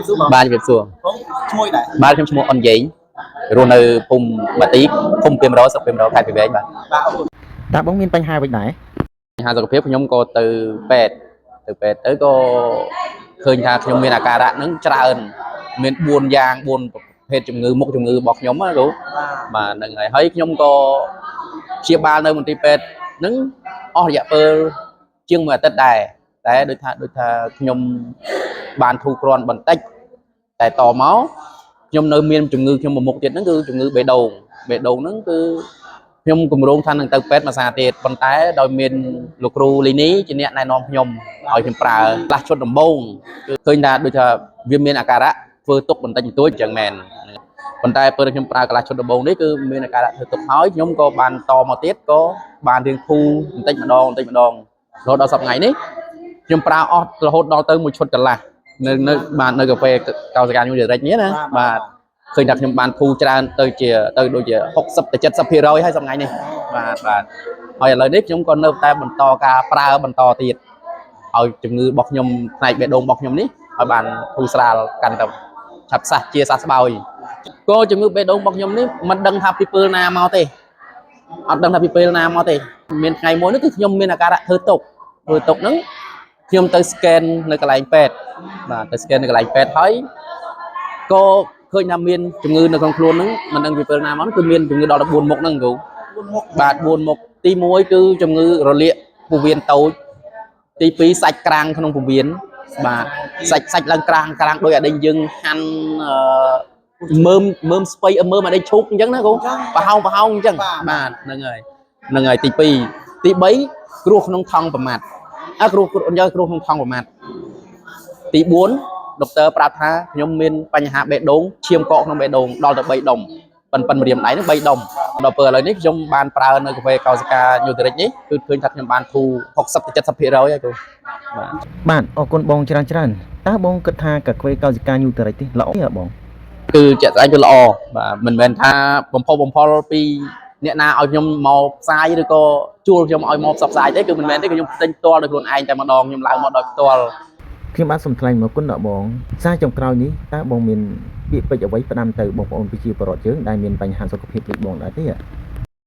សួរបង បាទជំរាបសួរ បងឈ្មោះដែរ បាទខ្ញុំឈ្មោះអុនយេងរស់នៅភូមិបាទីឃុំពីមរស្រុកពីមរខេត្តពីវែងបាទ បាទអរគុណ តើបងមានបញ្ហាអ្វីដែរ បញ្ហាសុខភាពខ្ញុំក៏ទៅពេទ្យទៅពេទ្យទៅក៏ឃើញថាខ្ញុំមានអាការៈហ្នឹងច្រើនមាន4យ៉ាង4ប្រភេទជំងឺមុខជំងឺរបស់ខ្ញុំណាគ្រូ បាទ បាទហ្នឹងហើយហើយខ្ញុំក៏ព្យាបាលនៅមន្ទីរពេទ្យហ្នឹងអស់រយៈពេលជាងមួយអាទិត្យដែរតែដូចថាខ្ញុំបានធូរគ្រាន់បន្តិចតែតមកខ្ញុំនៅមានជំងឺខ្ញុំមួយមុខទៀតហ្នឹងគឺជំងឺបេះដូងបេះដូងហ្នឹងគឺខ្ញុំគម្រោងថានឹងទៅពេទ្យមួយសារទៀតប៉ុន្តែដោយមានលោកគ្រូលីនីជាអ្នកណែនាំខ្ញុំឲ្យខ្ញុំប្រើផ្លាស់ឈុតដំបូងគឺឃើញថាដូចថាវាមានអាការៈធ្វើទុកបន្តិចបន្តួចអញ្ចឹងមែន ប៉ុន្តែពេលខ្ញុំប្រើកន្លះឈុតដំបូងនេះគឺមានអាការៈធ្វើទុកហើយខ្ញុំក៏បានតមកទៀតក៏បានរៀងធូរបន្តិចម្ដងបន្តិចម្ដងរហូតដល់សប្តាហ៍ថ្ងៃនេះខ្ញុំប្រើអស់រហូតដល់ទៅមួយឈុតកន្លះនៅនៅបាននៅកាហ្វេកោសិកាញូឌីរ៉ិចនេះណាបាទឃើញថាខ្ញុំបានធូរច្រើនទៅជាទៅដូចជា60ទៅ70%ហើយសប្តាហ៍ថ្ងៃនេះបាទបាទហើយឥឡូវនេះខ្ញុំក៏នៅតែបន្តការប្រើបន្តទៀតឲ្យជំងឺរបស់ខ្ញុំផ្នែកបេះដូងរបស់ខ្ញុំនេះឲ្យបានធូរស្រាលកាន់តែឆាប់សះជាសះស្បើយ ក៏ជំងឺបេះដូងរបស់ខ្ញុំនេះមិនដឹងថាពីពេលណាមកទេអត់ដឹងថាពីពេលណាមកទេមានថ្ងៃមួយនេះគឺខ្ញុំមានអាការៈធ្វើទុកធ្វើទុកហ្នឹងខ្ញុំទៅ scan នៅកន្លែងពេទ្យបាទទៅ scan នៅកន្លែងពេទ្យហើយក៏ឃើញថាមានជំងឺនៅក្នុងខ្លួនហ្នឹងមិនដឹងពីពេលណាមកគឺមានជំងឺដល់14មុខហ្នឹងគ្រូ 4មុខ បាទ4មុខទី1គឺជំងឺរលាកពោះវៀនតូចទី2សាច់ក្រាំងក្នុងពោះវៀនបាទសាច់សាច់ឡើងក្រាំងក្រាំងដោយអាដេញយើងហាន់អឺ មើមមើមស្ពៃមើមអានេះឈូកអញ្ចឹងណាគ្រូប្រហោងប្រហោងអញ្ចឹងបាទហ្នឹងហើយហ្នឹងហើយទី2ទី3គ្រោះក្នុងថង់ប្រមាត់អើគ្រោះគ្រោះយកគ្រោះក្នុងថង់ប្រមាត់ទី4ដុកទ័រប្រាប់ថាខ្ញុំមានបញ្ហាបេះដូងឈាមកកក្នុងបេះដូងដល់ទៅ3ដុំប៉ិនប៉ិនម្រាមដៃហ្នឹង3ដុំដល់ពេលឥឡូវនេះខ្ញុំបានប្រើនៅកាហ្វេកោសិកាញូតរិចនេះគឺឃើញថាខ្ញុំបានធូរ60ទៅ70%ហើយគ្រូបាទ បាទអរគុណបងច្រើនច្រើនតើបងគិតថាកាហ្វេកោសិកាញូតរិចនេះល្អទេបង គឺជាក់ស្ដែងគឺល្អបាទមិនមែនថាបំផុសបំផុលពីអ្នកណាឲ្យខ្ញុំមកផ្សាយឬក៏ជួលខ្ញុំឲ្យមកផ្សព្វផ្សាយទេគឺមិនមែនទេគឺខ្ញុំទិញផ្ទាល់ដោយខ្លួនឯងតែម្ដងខ្ញុំឡើងមកដោយផ្ទាល់ ខ្ញុំបាទសូមថ្លែងមកគុណដល់បងសារចុងក្រោយនេះតើបងមានពាក្យពេចន៍អ្វីផ្ដាំទៅបងប្អូនប្រជាពលរដ្ឋយើងដែលមានបញ្ហាសុខភាពដូចបងដែរទេ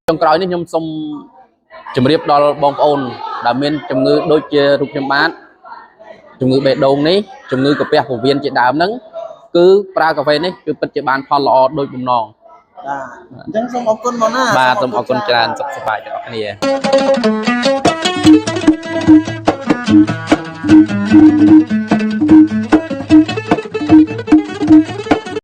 ចុងក្រោយនេះខ្ញុំសូមជម្រាបដល់បងប្អូនដែលមានជំងឺដូចជារូបខ្ញុំបាទជំងឺបេះដូងនេះជំងឺកាពះពោះវៀនជាដើមហ្នឹងគឺប្រើកាហ្វេនេះគឺពិតជាបានផលល្អដូចបំណង បាទអញ្ចឹងសូមអរគុណបងណា បាទសូមអរគុណច្រើនសុខសប្បាយទាំងអស់គ្នា